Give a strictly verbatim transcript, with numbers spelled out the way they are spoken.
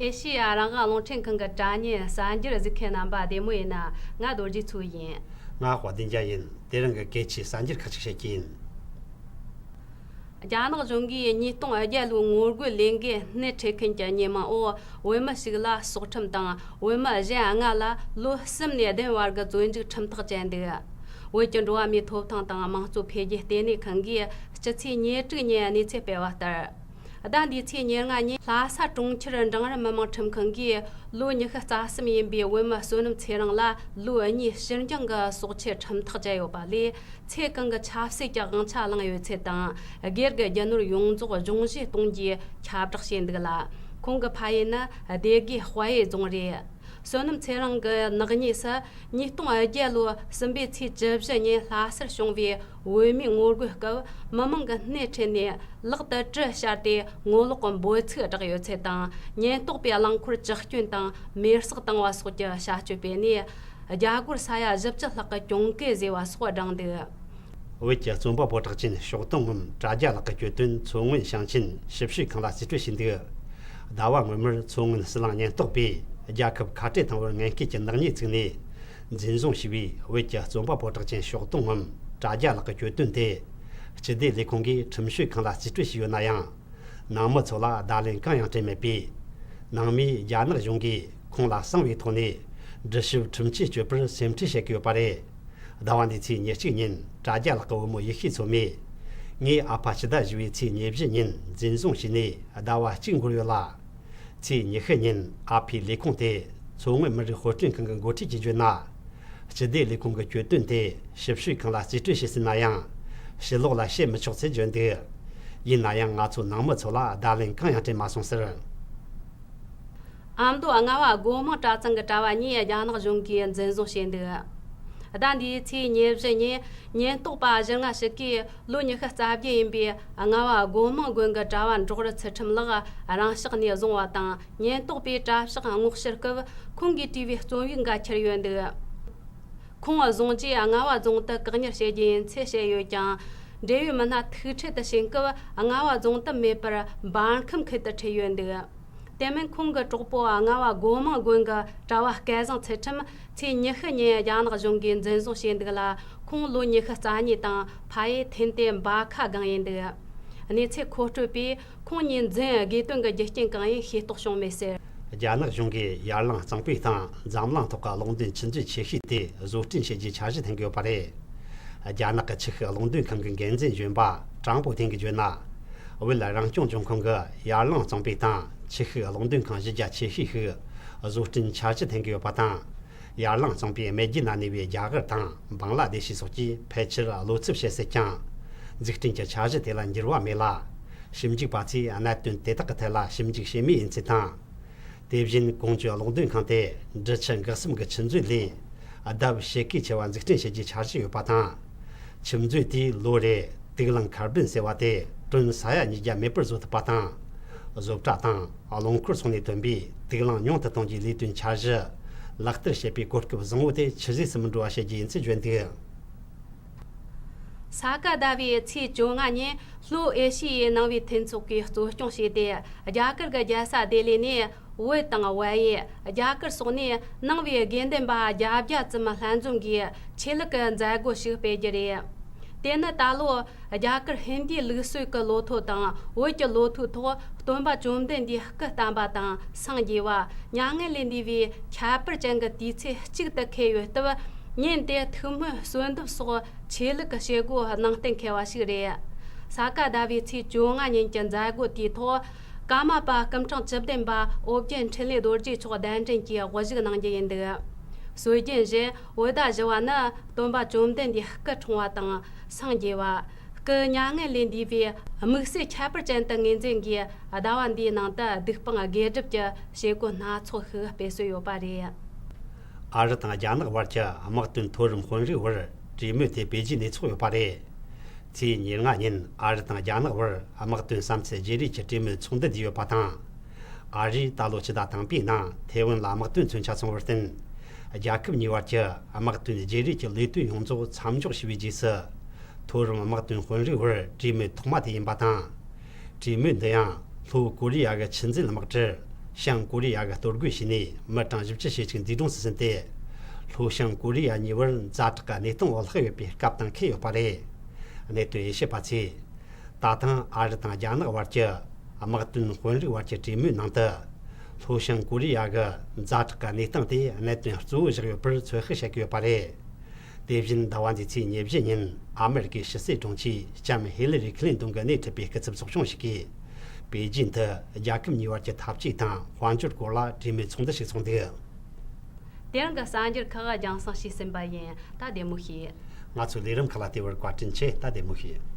ཨེ་ཤེ་ཡ་རང་དབང་རླུང་འཕྲིན་ཁང་གི་དྲ་བརྙན་གསར་འགྱུར་གཟིགས་མཁན་རྣམ་པ་བདེ་མོ་ཡིན་ན། ང་རྡོ་རྗེ་མཚོ་ཡིན། ང་དཔལ་ལྡན་རྒྱལ་ཡིན། དེ་རིང་གི་གལ་ཆེའི་གསར་འགྱུར་ཁག་ཅིག་བཤད་ཀྱི་ཡིན། རྒྱ་ནག་གཞུང་གིས་ཉིས་སྟོང་བརྒྱད་ལོའི་ངོ་རྒོལ་ལས་འགུལ་སྣེ་ཁྲིད་མཁན་གྱི་ཉེས་མིང་འོག་བོད་མི་ཞིག་ལ་སྲོག་ཁྲིམས་དང་། བོད་མི་གཞན་ལྔ་ལ་ལོ་གསུམ་ནས་བདུན་བར་གྱི་བཙོན་འཇུག་ཁྲིམས་ཐག་བཅད་འདུག་བོད་ཀྱི་འགྲོ་བ་མིའི་ཐོབ་ཐང་དང་དམངས་གཙོ་འཕེལ་རྒྱས་ལྟེ་གནས་ཁང་གིས་སྤྱི་ཚེས་ཉེར་དྲུག་ཉིན་གནས་ཚུལ་སྤེལ་བ་ལྟར། ཟླ་འདིའི་ཚེས་ཉེར་ལྔ་ཉིན་ལྷ་ས་གྲོང་ཁྱེར་འབྲིང་རིམ་མི་དམངས་ཁྲིམས་ཁང་གིས་ལོ་ཉི་ཤུ་རྩ་གསུམ་ཡིན་པའི་བོད་མི་བསོད་ནམས་ཚེ་རིང་ལ་ལོ་གཉིས་ཕྱིར་འགྱངས་ཀྱི་སྲོག་ཆད་ཁྲིམས་ཐག་བཅད་ཡོད་པ་ལས། ཚེ་གང་གི་ཆབ་སྲིད་ཀྱི་དབང་ཆ་བླངས་ཡོད་ཚུལ་དང་། སྒེར་གྱི་རྒྱུ་ནོར་ཡོངས་རྫོགས་གཞུང་བཞེས་གཏོང་རྒྱུའི་ཁྱབ་བསྒྲགས་བྱས་འདུག་ལ། ཁོང་གི་ཕ་ཡུལ་ནི་སྡེ་དགེ་དཔལ་ཡུལ་རྫོང་རེད། བསོད་ནམས་ཚེ་རིང་གི་ནག་ཉེས་སུ་ཉིས་སྟོང་བརྒྱད་ལོའི་གསུམ་པའི་ཚེས་བཅུ་བཞི་ཉིན་ལྷ་སར་བྱུང་བའི་བོད་མིའི་ངོ་རྒོལ་སྐབས། མི་མང་གི་སྣེ་ཁྲིད་ནས་ལག་ཏུ་གྲི་བཤར་ཏེ་ངོ་ལོག་གི་འབོད་ཚིག་བསྒྲགས་ཡོད་ཚུལ་དང་། ཉེན་རྟོག་པས་རླངས་འཁོར་བཀྱག་སྐྱོན་དང་མེར་སྲེག་བཏང་བ་སོགས་ཀྱི་བྱ་སྤྱོད་སྤེལ་ནས། རྒྱ་སྒོར་ས་ཡ་བཞི་བཅུ་ལྷག་གི་གྱོང་གུན་བཟོས་པ་སོགས་བསྒྲེངས་འདུག་བོད་ཀྱི་རྩོམ་པ་པོ་གྲགས་ཅན་ཞོགས་དུང་ངམ་དྲ་རྒྱ་ལག་གི་གྱོད་དོན་མཚོ་སྔོན་ཞིང་ཆེན་ཞིབ་དཔྱོད་ཁང་ལ་རྩིས་སྤྲོད་བྱས་འདུག་ཟླ་བ་སྔོན་མར་མཚོ་སྔོན་ཟི་ལིང་ཉེན་རྟོག་པས་རྒྱལ་ཁབ་ཁ་བྲལ་བཏང་བར་ངན་སྐུལ་གྱི་ནག་ཉེས་བཙུགས་ནས། འཛིན་བཟུང་བྱས་པའི་བོད་ཀྱི་རྩོམ་པ་པོ་གྲགས་ཅན་ཞོགས་དུང་ངམ་དྲ་རྒྱ་ལག་གི་གྱོད་དོན་དེ། སྤྱི་བདེ་ལས་ཁུངས་ཀྱིས་ཁྲིམས་ཞིབ་ཁང་ལ་རྩིས་སྤྲོད་བྱས་ཡོད་ན་ཡང་། ནང་མི་ཚོ་ལ་བརྡ་ལན་གང་ཡང་སྤྲད་མེད་པས། ནང་མིས་རྒྱ་ནག་གཞུང་གིས་ཁོང་ལ་གསང་བའི་ཐོག་ནས་འདྲི་ཞིབ་ཁྲིམས་གཅོད་སྤྱོད་པར་སེམས་ཁྲལ་བྱེད་ཀྱི་ཡོད་པ་རེད། ཟླ་བ་འདིའི་ཚེས་ཉེར་གཅིག་ཉིན་དྲ་རྒྱ་ལག་གི་བུ་མོ་ཡེ་ཤེས་མཚོ་མོས། ངའི་ཨ་ཕ་ཕྱི་ཟླ་བཞི་བའི་ཚེས་ཉེར་བཞི་ཉིན་འཛིན་བཟུང་བྱས་ནས་ཟླ་བ་གཅིག་འགོར་ཡོད་ལ། ཚེས་ཉི་ཤུ་ཉིན་ཨ་ཕའི་ལས་ཁུངས་དེ་མཚོ་སྔོན་མི་རིགས་དཔེ་སྐྲུན་ཁང་གི་འགོ་ཁྲིད་ཀྱིས་བརྗོད་ན། སྤྱི་བདེ་ལས་ཁུངས་ཀྱི་གྱོད་དོན་དེ་ཞིབ་དཔྱོད་ཁང་ལ་རྩིས་སྤྲོད་བྱས་ཟིན་ན་ཡང་། ཕྱི་ལོགས་ལ་བཤད་མི་ཆོག་ཚུལ་བརྗོད་འདུག་ཡིན་ན་ཡང་ང་ཚོ་ནང་མི་ཚོ་ལ་བརྡ་ལན་གང་ཡང་སྤྲད་མ་སོང་ཟེར། ཨ་མདོ་རྔ་བ་སྒོ་མང་གྲྭ་ཚང་གི་གྲྭ་བ་གཉིས་རྒྱ་ནག་གཞུང་གིས་འཛིན་བཟུང་བྱས་འདུག་ཟླ་འདིའི་ཚེས་ཉེར་བཞི་ཉིན་ཉེན་རྟོག་པ་བཞི་ལྔ་ཞིག་གིས་ལོ་ཉི་ཤུ་རྩ་བརྒྱད་ཡིན་པའི་རྔ་བ་སྒོ་མང་དགོན་གྱི་གྲྭ་བ་འབྲོག་རུ་ཚུལ་ཁྲིམས་ལགས་རང་ཕྱོགས་ནས་བཟུང་བ་དང་། ཉེན་རྟོག་པས་གྲྭ་ཕྱག་སྔོག་བཤེར་སྐབས་ཁོང་གིས་བྲིས་པའི་རྩོམ་ཡིག་འགའ་ཁྱེར་ཡོད་འདུག་ཁོང་བཟུང་རྗེས་རྔ་བ་རྫོང་དུ་བཀག་ཉར་བྱེད་རྒྱུ་ཡིན་ཚུལ་བཤད་ཡོད་ཀྱང་། འབྲེལ་ཡོད་མི་སྣ་ཐུག་འཕྲད་དུ་ཕྱིན་སྐབས་རྔ་བ་རྫོང་དུ་མེད་པར་འབར་ཁམས་ཁུལ་དུ་ཁྲིད་ཡོད་འདུག་དེ་མིན་ཁོང་གི་གྲོགས་པོ་རྔ་བ་སྒོ་མང་དགོན་གྱི་གྲྭ་བ་སྐལ་བཟང་ཚུལ་ཁྲིམས་ཚེས་ཉི་ཤུ་ཉིན་རྒྱ་ནག་གཞུང་གིས་འཛིན་བཟུང་བྱས་འདུག་ལ། ཁོང་ལོ་ཉི་ཤུ་རྩ་གཉིས་དང་ཕ་ཡུལ་ཐན་ཏེ་འབའ་ཁ་སྒང་ཡིན་འདུག་གནས་ཚུལ་མཁོ་སྤྲོད་པས་ཁོང་ཉིད་འཛིན་དགོས་དོན་གྱི་རྒྱུ་རྐྱེན་གང་ཡིན་ཤེས་རྟོགས་བྱུང་མེད་ཟེར། རྒྱ་ནག་གཞུང་གིས་ཡར་ལངས་གཙང་པོའི་སྟེང་འཛམ་གླིང་ཐོག་གི་གློག་འདོན་ཆུ་མཛོད་ཆེ་ཤོས་དེ་བཟོ་སྐྲུན་བྱེད་རྒྱུའི་འཆར་གཞི་འཐེན་གྱི་ཡོད་པ་རེད། རྒྱ་ནག་གི་ཆུ་ཤུགས་གློག་འདོན་ཁང་གི་འགན་འཛིན་གཞོན་པ་ཀྲང་པོ་ཐེན་གྱིས་བརྗོད་ན། བོད་རང་སྐྱོང་ལྗོངས་ཁོངས་ཀྱི་ཡར་ལངས་གཙང་པོའི་སྟེང་ཆུ་ཤུགས་གློག་འདོན་ཁང་བཞི་བརྒྱ་ཆེ་ཤོས་ཤིག་བཟོ་སྐྲུན་འཆར་གཞི་འཐེན་གྱི་ཡོད་པ་དང་། ཡར་ལངས་གཙང་པོའི་སྨད་རྒྱུད་ན་གནས་པའི་རྒྱ་གར་དང་བང་ལ་དེ་ཤི་སོགས་ཀྱིས་ཕལ་ཆེར་བློ་འཚབ་བྱེད་སྲིད་ཀྱང་། འཛུགས་སྐྲུན་གྱི་འཆར་གཞི་དེ་ལ་འགྱུར་བ་མེད་ལ། ཞིབ་འཇུག་པ་ཚོས་གནད་དོན་དེ་དག་གི་ཐད་ལ་ཞིབ་འཇུག་བྱེད་མུས་ཡིན་ཚུལ་དང་། དེ་བཞིན་གོང་ཅུའི་གློག་འདོན་ཁང་དེ་འབྲི་ཆུ་འགག་གསུམ་གྱི་ཆུ་མཛོད་ལས་ལྡབ་ཕྱེད་ཀའི་ཆེ་བ་འཛུགས་སྐྲུན་བྱེད་རྒྱུའི་འཆར་གཞི་ཡོད་པ་དང་། ཆུ་མཛོད་དེས་ལོ་རེར་དུག་རླངས་ཁར་བོན་ཟེར་བ་དེ་ཏོན་ས་ཡ་ཉིས་བརྒྱ་མེད་པར་བཟོ་ཐུབ་པ་དང་། བཟོ་གྲྭ་དང་རླངས་འཁོར་སོགས་ནས་ཐོན་པའི་དུག་རླངས་ཉུང་དུ་གཏོང་རྒྱུའི་ལས་དོན་འཆར་གཞི་ལག་བསྟར་བྱེད་པའི་གོ་སྐབས་བཟང་བོ་དེ་ཆུད་ཟོས་སུ་མི་འགྲོ་བ་བྱེད་རྒྱུ་ཡིན་ཚུལ་བརྗོད་འདུག་ས་ག་ཟླ་བའི་ཚེས་བཅོ་ལྔ་ཉིན་ལྷོ་ཨེ་ཤི་ཡའི་ནང་པའི་མཐུན་ཚོགས་ཀྱིས་གཙོ་སྐྱོང་བྱས་ཏེ། རྒྱ་གར་གྱི་རྒྱལ་ས་ལྡི་ལི་ནས་བོད་དང་བལ་ཡུལ། རྒྱ་གར་སོགས་ནས་ནང་པའི་དགེ་འདུན་པ་བརྒྱད་བརྒྱ་ཙམ་ལྷན་འཛོམས་ཀྱིས་ཆོས་ལུགས་ཀྱི་མཛད་སྒོ་ཞིག་སྤེལ་རྒྱུ་རེད། དེ་ནི་ད་ལོ་རྒྱ་གར་ཧིན་དིའི་ལུགས་སྲོལ་གྱི་ལོ་ཐོ་དང་བོད་ཀྱི་ལོ་ཐོའི་ཐོག་སྟོན་པ་བཅོམ་ལྡན་འདས་སྐུ་བལྟམས་པ་དང་སངས་རྒྱས་པ། མྱ་ངན་ལས་འདས་པའི་ཁྱད་པར་ཅན་གྱི་དུས་ཚོད་གཅིག་ཏུ་འཁེལ་ཡོད་སྟབས། ཉིན་དེ་ཐུགས་སྨོན་གསོལ་འདེབས་སོགས་ཆོས་ལུགས་ཀྱི་བྱེད་སྒོ་ནང་གཏན་འཁེལ་བ་ཞིག་རེད། ས་ག་ཟླ་བའི་ཚེས་བཅོ་ལྔ་ཉིན་གྱི་མཛད་སྒོ་དེའི་ཐོག་ཀརྨ་པ་སྐུ་ཕྲེང་བཅུ་བདུན་པ་ཨོ་རྒྱན་འཕྲིན་ལས་རྡོ་རྗེ་མཆོག་གདན་འདྲེན་གྱིས་དབུ་བཞུགས་གནང་རྒྱུ་ཡིན་འདུག་སྲོལ་རྒྱུན་བཞིན་བོད་ཟླ་བཞི་བ་ནི་སྟོན་པ་བཅོམ་ལྡན་འདས་སྐུ་འཁྲུངས་པ་དང་སངས་རྒྱས་པ། སྐུ་མྱ་ངན་ལས་འདས་པའི་དམིགས་བསལ་ཁྱད་པར་ཅན་དུ་ངོས་འཛིན་གྱིས། ཟླ་བ་འདིའི་ནང་དུ་སྡིག་སྤང་དགེ་སྒྲུབ་ཀྱི་བྱེད་སྒོ་སྣ་ཚོགས་ཤིག་སྤེལ་སྲོལ་ཡོད་པ་རེད། ཨ་རི་དང་རྒྱ་ནག་བར་གྱི་དམག་དོན་མཐོ་རིམ་དཔོན་རིགས་བར་གྲོས་མོལ་དེ་པེ་ཅིན་ནས་ཚོགས་ཡོད་པ་རེད། ཚེས་ཉེར་ལྔ་ཉིན་ཨ་རི་དང་རྒྱ་ནག་བར་དམག་དོན་བསམ་ཚུལ་བརྗེ་རེས་ཀྱི་གྲོས་མོལ་ཚོགས་འདུ་བསྡུས་ཡོད་པ་དང་། ཨ་རིས་ད་ལོ་ཕྱི་ཟླ་དང་པའི་ནང་ཐེ་ཝན་ལ་དམག་དོན་མཚོན་ཆ་བཙོང་བར་བརྟེན། རྒྱལ་ཁབ་གཉིས་བར་གྱི་དམག་དོན་བརྗེ་རེས་ཀྱི་ལས་དོན་ཡོངས་རྫོགས་མཚམས་འཇོག་བྱས་པའི་རྗེས་སུ། མཐོ་རིམ་དམག་དོན་དཔོན་རིགས་བར་གྲོས་མོལ་ཐོག་མ་དེ་ཡིན་པ་དང་། གྲོས་མོལ་འདི་ཡང་ལྷོ་ཀོ་རི་ཡ་གི་ཆུ་འཛིན་དམག་གྲུ་ བྱང་ཀོ་རི་ཡ་གིས་གཏོར་རྒོལ་བྱས་ནས་མི་གྲངས་བཞི་བཅུ་ཞེ་གཅིག་འདས་གྲོངས་སུ་ཕྱིན་ཏེ། ལྷོ་བྱང་ཀོ་རི་ཡ་གཉིས་བར་ཛ་དྲག་གི་གནས་སྟངས་འོག་ལྷག་ཡོད་པའི་སྐབས་དང་འཁེལ་ཡོད་པ་རེད། གནད་དོན་དབྱེ་ཞིབ་པ་ཚོས། ད་ཐེངས་ཨ་རི་དང་རྒྱ་ནག་བར་གྱི་དམག་དོན་དཔོན་རིགས་བར་གྱི་གྲོས་མོལ་ནང་དུ། ལྷོ་བྱང་ཀོ་རི་ཡ་གི་ཛ་དྲག་གི་གནས་སྟངས་དེ་གནད་དོན་གཙོ་བོ་བཞག་ཡོད་པར་ཚོད་དཔག་བྱེད་ཀྱི་ཡོད་པ་རེད། དེ་བཞིན་ཟླ་བ་འདིའི་ཚེས་ཉེར་བཞི་ཉིན་ཨ་མེ་རི་ཀའི་ཕྱི་སྲིད་དྲུང་ཆེ་ལྕམ་ཧི་ལི་རི་ཁི་ལིན་ཏོན་གྱིས་སྣེ་ཁྲིད་པའི་སྐུ་ཚབ་ཚོགས་ཆུང་ཞིག་གིས། པེ་ཅིན་དུ་རྒྱལ་ཁབ་གཉིས་བར་གྱི་འཐབ་ཇུས་དང་དཔལ་འབྱོར་སྐོར་ལ་གྲོས་མོལ་ཚོགས་འདུ་ཞིག་ཚོགས་འདུག་དེ་རིང་གི་གསར་འགྱུར་ཁག་རྒྱང་སྲིང་ཞུས་ཟིན་པ་ཡིན། ད་བདེ་མོ་བྱོས། ང་ཚོའི་ལས་རིམ་ཁག་ལ་བལྟས་པར་བཀའ་དྲིན་ཆེ། ད་བདེ་མོ་བྱོས།